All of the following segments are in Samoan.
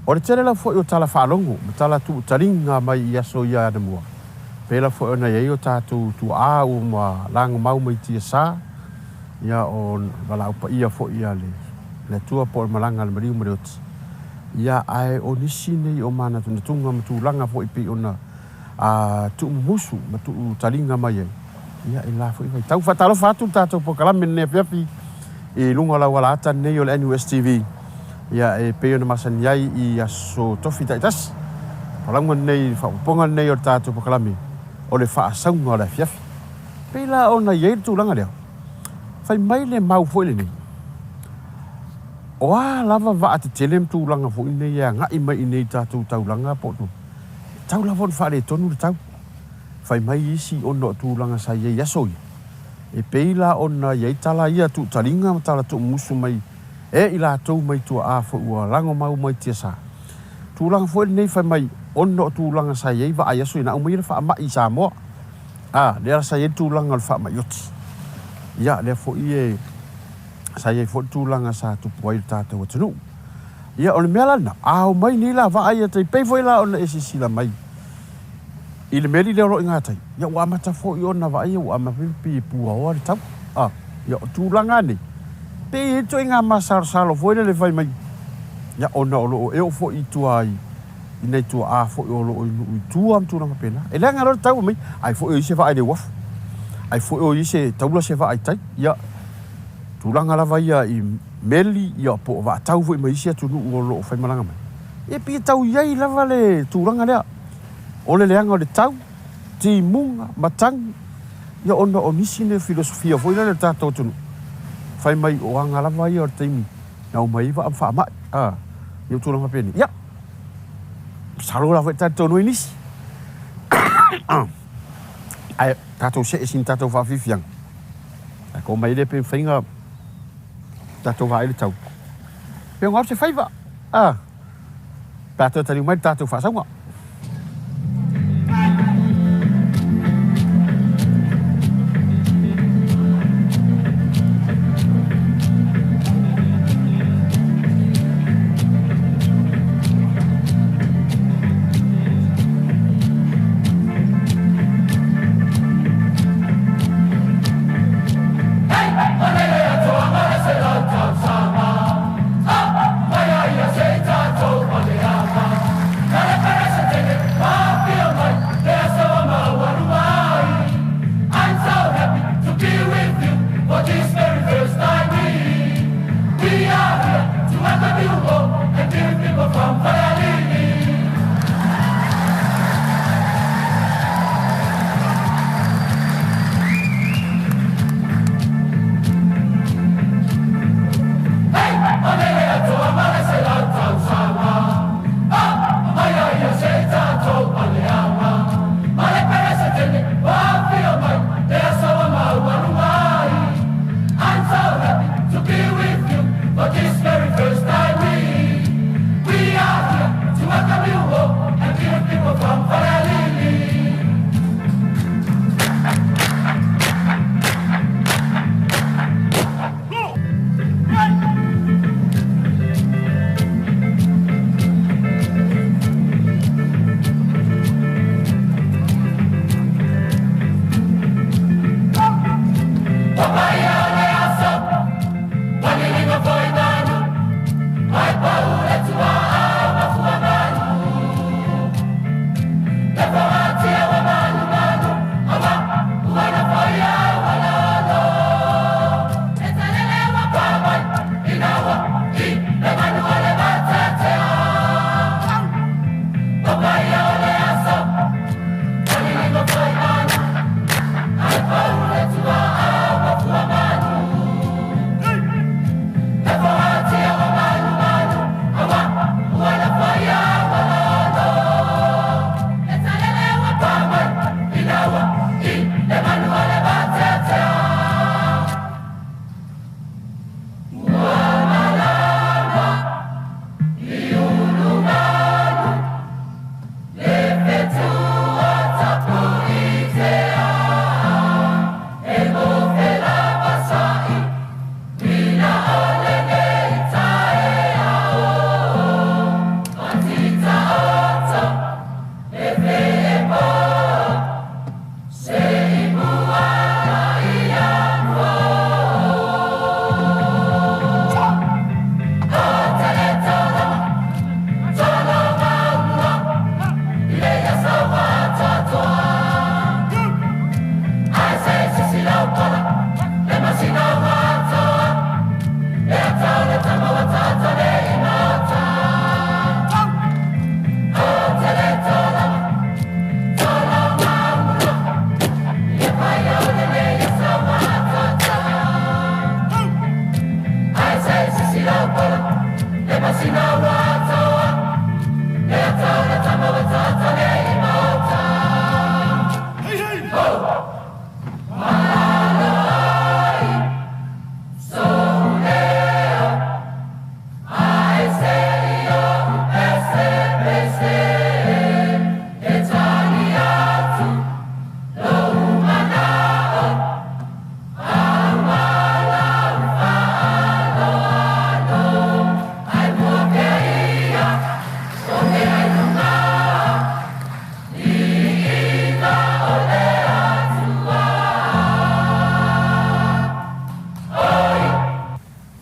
O le tele lava foi o tala faalogo ma tala tuutaliga mai i aso ia anamua, pei lava foi ona i ai o tatou tuaa ua ma lagomau mai tiasa, ia o valaau paia foi a le Atua po o le malaga a le maliu ma le oti. Ia ae o nisi nei o manatunatuga ma tulaga foi pei ona tuumumusu ma tuutaliga mai ai, ia i la foi vaitau. Faatalofa atu le tatou polokalame lenei afiafi i luga o le auala ata lenei o le NUS TV, ia e pei ona masani ai i aso tofi taitasi. Folauga lenei, faaopoopoga lenei o le tatou polokalame o le faasauga o le afiafi. Pei la ona i ai le tulaga lea, fai mai le mau foi lenei, o a lava vaa tetele ma tulaga foi nei e agai mai i nei tatou taulaga po o e tau lava ona faaletonu le tau. Fai mai isi ona o tulaga sa i ai i aso ia, e pei la ona i ai tala ia tuutaliga ma tala tuumusu mai e i latou mai tuaa foi ua lagomau mai tiasa. Tulaga foi lenei fai mai ona o tulaga sa i ai vaa i aso ia na aumaia le faamai i Samoa. A, lea la sa i ai le tulaga o le faamai oti. Ia, lea foi e sa i ai foi le tulaga sa tupu ai i le tatou atunuu. Ia, o le mea la lena, a omai nei la vaa ia tai pei foi la ona e silasila mai i le meli lea o lo o i gatai, ia ua amata foi ona vaaia ua amata foi pei e puaoa le tau. A, ia o tulaga nei, pei e i ai le ituaiga masalosalo foi lele fai mai, ia ona o lo o e oo foi i tua i i nai tuaa foi o lo o i nuu i tua ma tulaga faapena. E leaga loa le tau mai, ai foi o i se vaa i le uafu, ai foi o i se taula se vaa i tai. Ia, tulaga lava ia i meli, ia po o vaatau foi mai isi atunuu o lo o faimalaga mai. Ia pei e tau i ai lava le tulaga lea, o le leaga o le tau, timuga, matagi, ia ona o nisi nei o filosofia foi lele o le tatou atunuu, fai mai o aga lava ia o le taimi na omai ai vaa ma faamai, a, ia o tulaga faapena. Ia, masalo la foi e talitonu ai nisi. Ae tatou see sina tatou faafiafiaga. Ae ko mai lea pe mafai ona tatou vaai le tau. Pe ona se faiva. Ah. Pe a toe taliu mai le tatou faasauga.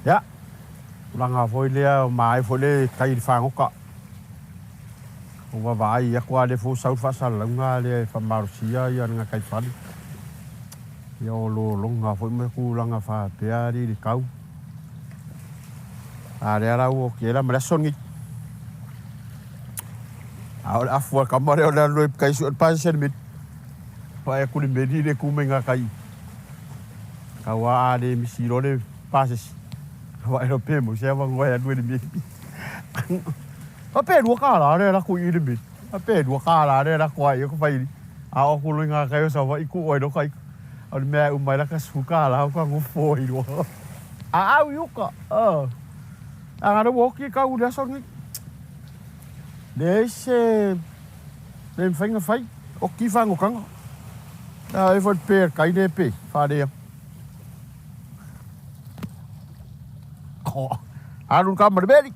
Ia, tulaga foi lea, maea foi le tai i le fagota. Ua vaavaai atu lava o lea foi ua sau le faasalalauga lea e faamalosia le gataifale. Ia o lologa foi ma tulaga faapea alii le tau. A lea la ua oti ai la ma le aso lenei. A o le afu a le tama lea o le alu e tai sue le pasese a le meli. Vaai atu le meli lea e tu mai gatai. Tau a le misi loa le pasese. Vaai loa pe maua se avanoa e alu ai le meli. A pe $2 lea lako i i le meli. A pe $2 lea lako ai ko fai. A o ku loa gatai o Savaii ku ai loa kai. O le mea e uma ai la ka $10 o ka nofo ai loa. A au i uka. A na ua oti kau i le aso lenei. Leai se le mafai ona fai. Oti fagotaga. A e foi le pe a le tai lea pe faalea. Alu le tama i le meli.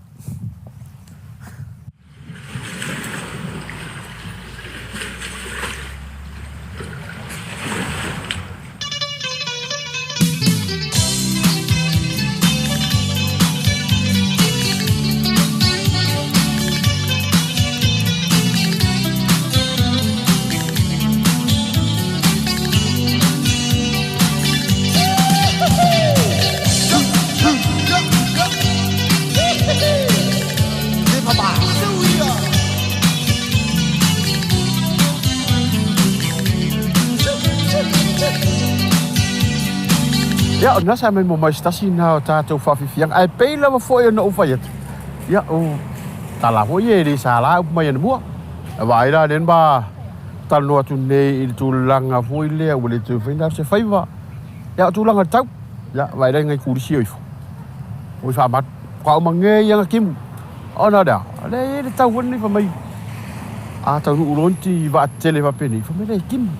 Ia, o lena sa aumai mo mai se tasi lena o tatou faafiafiaga, ae pei lava foi ona ou fai atu, ia, o tala foi ia e le sala upu mai anamua. E vaai la lea na talanoa atu nei i le tulaga foi lea ua le toe mafai ona alu se faiva. Ia, o tulaga o le tau, ia, vaai la i nai turisi o ifo. Oi faamalu, faatoa uma nei lava ona timu. Ona o le a? O lea e i ai le tau foi lenei fai mai a taunuu loa ni vaa tetele faapenei, fai mai lea e timu.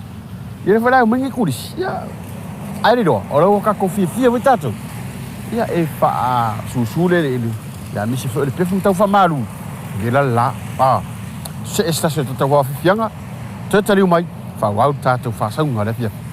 Ia lea foi la e omai nei turisi, ia, ai le iloa, o lea ua tatou fiafia foi tatou, ia e faasusu le eleele, ia aemaise foi o le pefu na tau faamalu, vela le la, a, see se tasi o tatou afiafiaga, toe taliu mai, faaauau le tatou faasauga o le afiafi.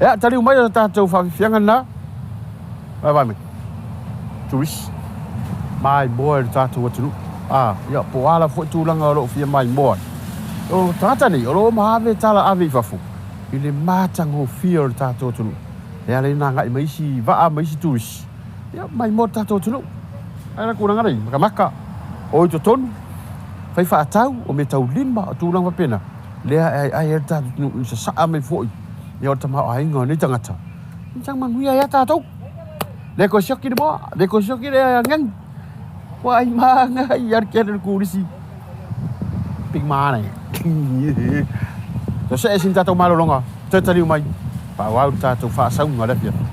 Ia, taliu mai o le tatou faafiafiaga lena. Vaai mai. Turisi. Maimoa i le tatou atunuu. A, ia, po o a lava foi tulaga o lo o fia maimoa ai. O tagata nei, o lo o maave tala ave i fafo i le matagofie o le tatou atunuu. E ala ai ona agai mai isi vaa ma isi turisi, ia, maimoa i le tatou atunuu. Ae la tulaga nei, makamaka, o i totonu, fai faatau, o meataulima, o tulaga faapena, lea e aeae ai le tatou atunuu i le sasaa mai foi ia o le tamaoaiga o nei tagata, ia tau manuia ai lava tatou. Le toe sioki le moa, le toe sioki le agiagi. Ua ai maga i alu kene le kulisi. Big money. Toe see sina tatou malologa, toe taliu mai, faaauau le tatou faasauga o le afiafi.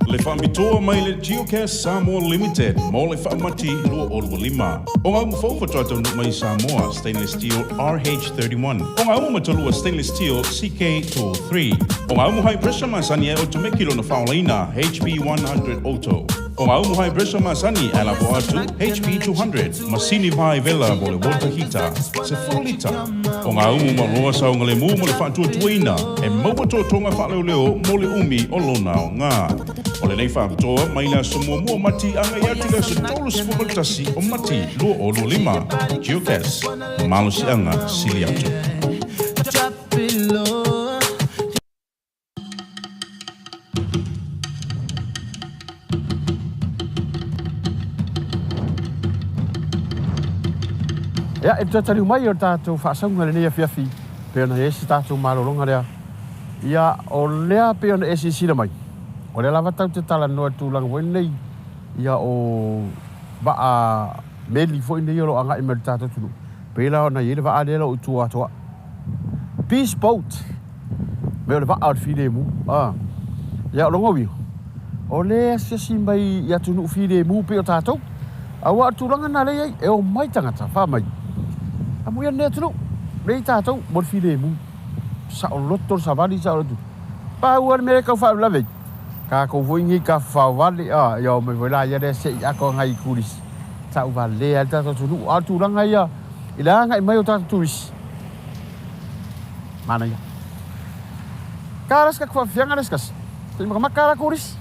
Le faamitoa mai le Geocast Samoa Limited mo le faamati 2025. O ngā umu fou faatoa taunuu mai i Samoa, stainless steel RH31. O ngā umu matalua stainless steel CK203. O ngā umu high pressure masani e otomeki lona whaolaina HP100 Auto. O ngā umu high pressure masani e lafo atu HP200. Masini vae vela mo le water heater, 10 lita. O ngā umu mauloa saogalemu mo le faatuatuaina, e maua totoga faaleoleo mo le umi o lona aoga. O lenei faapitoa mai le aso muamua o Mati agai atu i le aso 31 o Mati 2025. Geocast, Malosiaga sili atu. Ia, e toe taliu mai o le tatou faasauga i lenei afiafi, pei ona i ai se tatou malologa lea. Ia, o lea pei ona e silasila mai, o lea lava tatou te talanoa i le tulaga foi lenei, ia o vaa meli foi nei o lo o agai mai i le tatou atunuu, pei la ona i ai le vaa lea o lo o i tua atu au. Peace boat! Mea o le vaa o le filemu. A. Ia, o lona uiga, o lea e asiasi mai i atunuu filemu pei o tatou. Aua o le tulaga lena lea e i ai, e omai tagata, fai mai, amuia lenei atunuu, lea e i tatou mo le filemu. Saoloto le savali, saoloto. Pau lava le mea lea e tau faalavelave ai, tatou foi nei tafafao vale, a, ia omai foi laia lea se i ato nai turisi, tauvalea ai le tatou atunuu. A o le tulaga ia i le agai mai o tatou turisi, Manaia. Ka la se ka fafiaga le se kasi. Te makamaka la kurisi.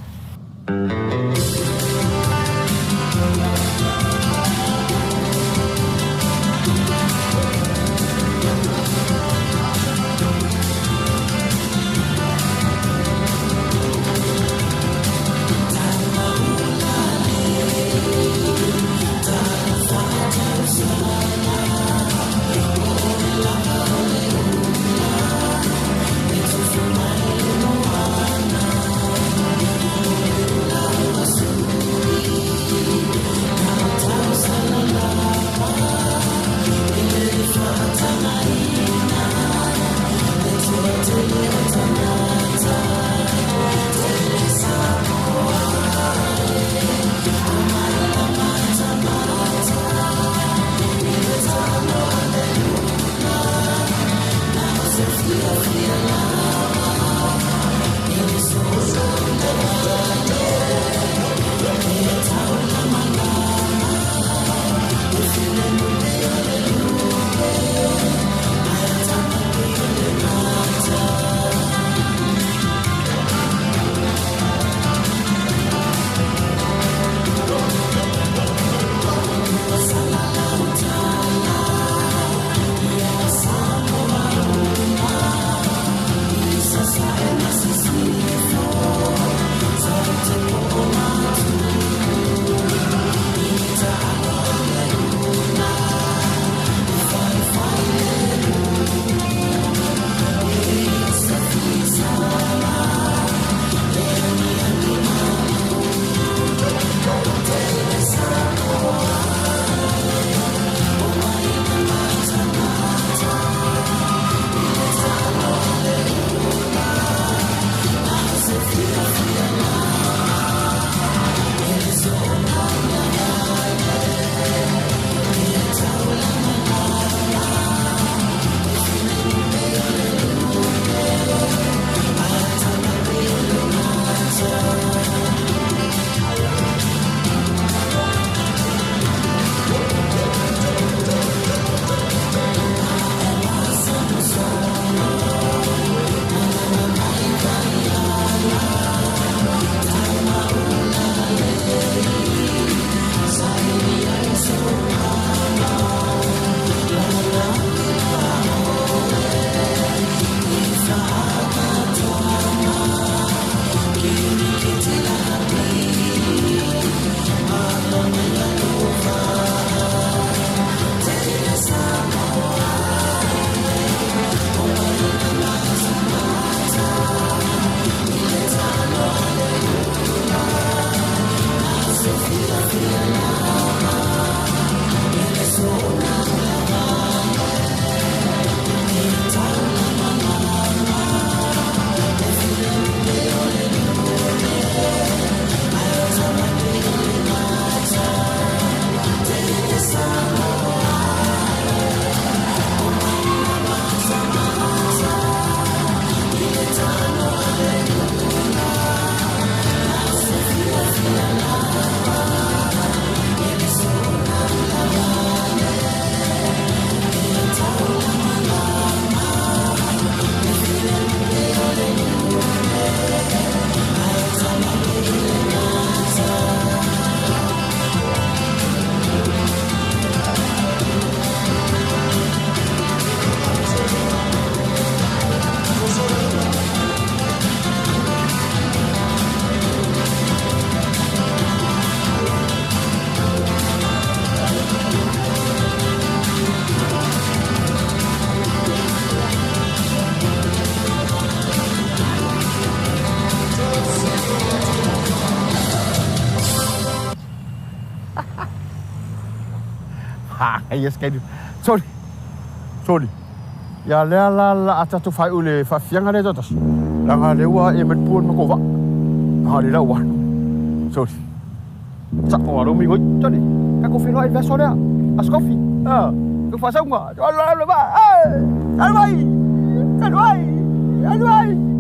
Yes, can Sorry. Sorry. Ia lea la la a tatou faaiu i le faafiafiaga lea toatasi. Leaga lea ua e mai pua ma kovaa. Ha le lau anu. Sorry. Sa o alo mi goi. Sorry. Ka ko felo ai veso lea. Askofi. Ah. Ko fasauga. Alo alo ba. Ai. Alu ai. Alu ai. Alu ai.